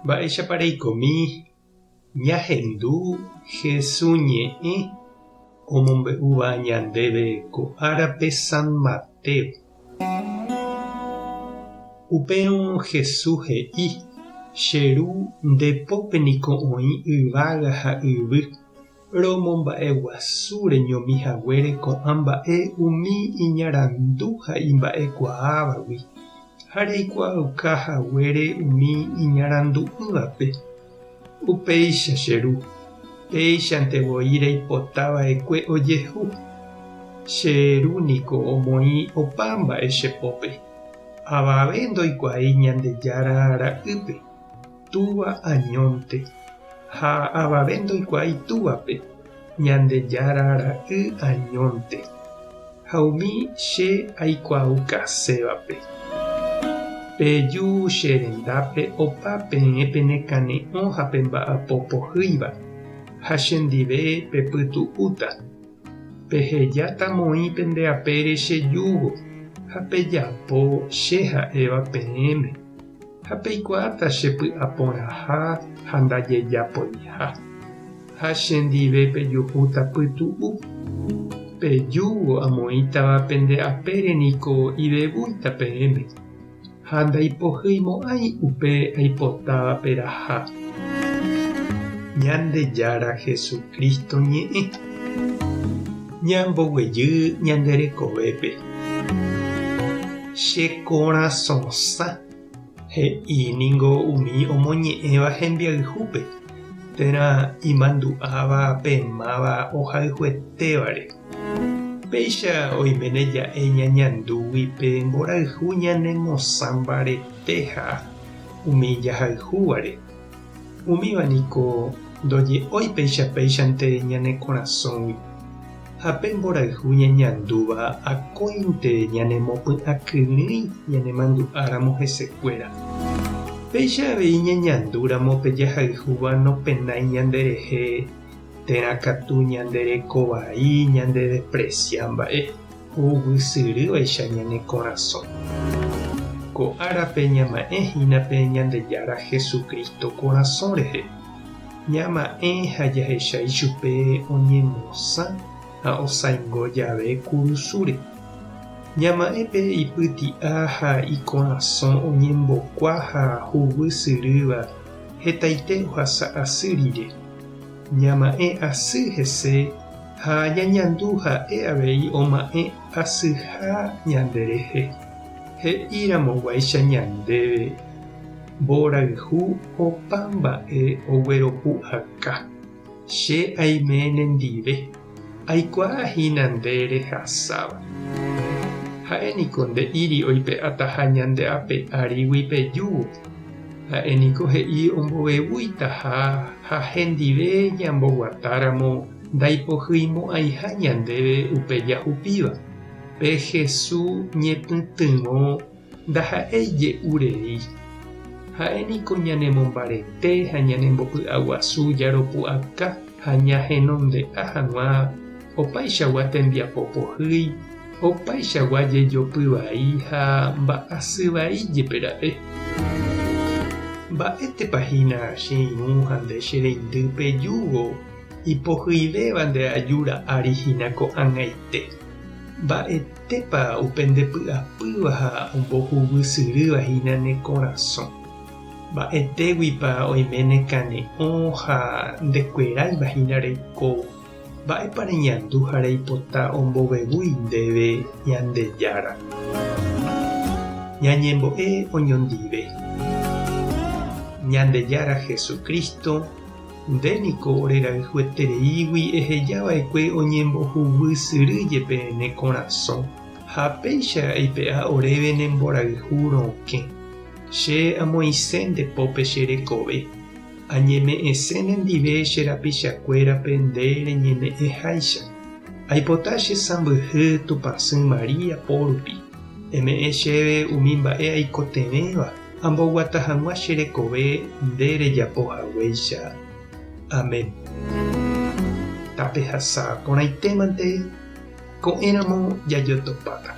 Mba'éichapa reikomi ñahendu Hesu ñe'ẽ omombe'úva ñandéve ko árape San Mateo? Upérõ Hesu he'i, Che Ru, nde pópe niko oĩ yvága ha yvy. Romomba'eguasu reñomi haguére ko'ã mba'e umi iñarandu ha imba'ekuaávagui, ha reikuaauka haguére umi iñarandu'ỹvape. Upéicha, che Ru, péichante voi reipota va'ekue ojehu. Che Ru niko omoĩ opa mba'e che pópe. Avave ndoikuaái Ñandejára Ra'ýpe. Túva añónte, ha avave ndoikuaái Túvape, Ñandejára Ra'y añónte, ha umi che aikuaaukasévape. Peju che rendápe opa peẽ penekane'õ ha pemba'apo pohýiva, ha chendive pepytu'úta. Pehejáta moĩ pende apére che júgo, ha pejapo che ha'éva peẽme. Ha peikuaáta che py'a porãha ha ndajejapoiha, ha che ndive pejuhúta pytu'u. Pe júgo amoĩtava pende apére niko ivevúita peẽme, ha ndaipohyimo'ãi upe aipotáva peraha. Ñandejára Jesucristo ñe'ẽ. Ñamboguejy ñande rekovépe. Che korasõsã, he'i ningo umi omoñe'ẽva hembiayhúpe, térã imandu'áva pe máva ohayhuetévare. Péicha oiméne ja'e ñañandúgui pe mborayhu ñanemosã mbaretéha umi jahayhúvare. Umíva niko ndoje'ói péicha péichante ñane korasõgui, ha pe mborayhu ñañandúva akóinte ñanemopy'akyrỹi ñanemandu'áramo hesekuéra. Péicha avei ñañandúramo pe jahayhúva nopenái ñanderehe térã katu ñande reko vai ñandedespresia mba'e. Huguysyrývaicha ñane korasõ. Ko árape ñama'ẽ hína pe Ñandejára Jesucristo korasõ rehe. Ñama'ẽ ha jahecha ichupe oñemosã ha osaingo jave kurusúre. Ñama'ẽ pe ipyti'a ha ikorasõ oñembokua ha huguysyrýva hetaite ohasa asy rire. Ñama'ẽ asy hese ha ñañandu ha'e avei oma'ẽ asyha ñanderehe. He'íramoguáicha ñandéve mborayhu opa mba'e ogueropu'aka. Che aime nendive, aikuaa hína nde rehasáva. Ha'e niko nde'íri oipe'ataha ñande ape árigui pe júgo. Ha'e niko he'i ombovevuitaha ha hendive ñamboguatáramo ndaipohyimo'ãiha ñandéve upe jahupíva. Pe Hesu ñepytyvõ ndaha'éi je'u rei. Ha'e niko ñanemombarete ha ñanembopy'aguasu jaropu'aka ha ñahenonde'a hag̃ua opaichagua tembiapo pohýi, opaichagua jejopy vai ha mba'asy vai jepe ra'e. Mba'étepa hína che irũ ha nde che reindy pe júgo ipohyivéva nde ajúra ári hína ko'ag̃aite? Mba'etépa upe nde py'apýva ha ombohuguysyrýva hína ne korasõ? Mba'etéguipa oime ne kane'õ ha ndekueráiva hína reikóvo? Mba'épa reñandu ha reipota ombovevúi ndéve Ñandejára? Ñañembo'e oñondive. Ñandejára Jesucristo, nde niko orerayhuetereígui eheja va'ekue oñembohuguy syry jepe ne korasõ, ha péicha eipe'a oréve ne mborayhu rokẽ. Che amoĩse nde pópe che rekove. Añeme'ẽse nendive che rapichakuérape nde reñeme'ẽháicha. Aipota che sãmbyhy Tupãsy María po rupi. Eme'ẽ chéve umi mba'e aikotevẽva amboguata hag̃ua che rekove nde rejapo haguéicha. Amén. Tapehasa porãitémante ko'ẽramo jajotopáta.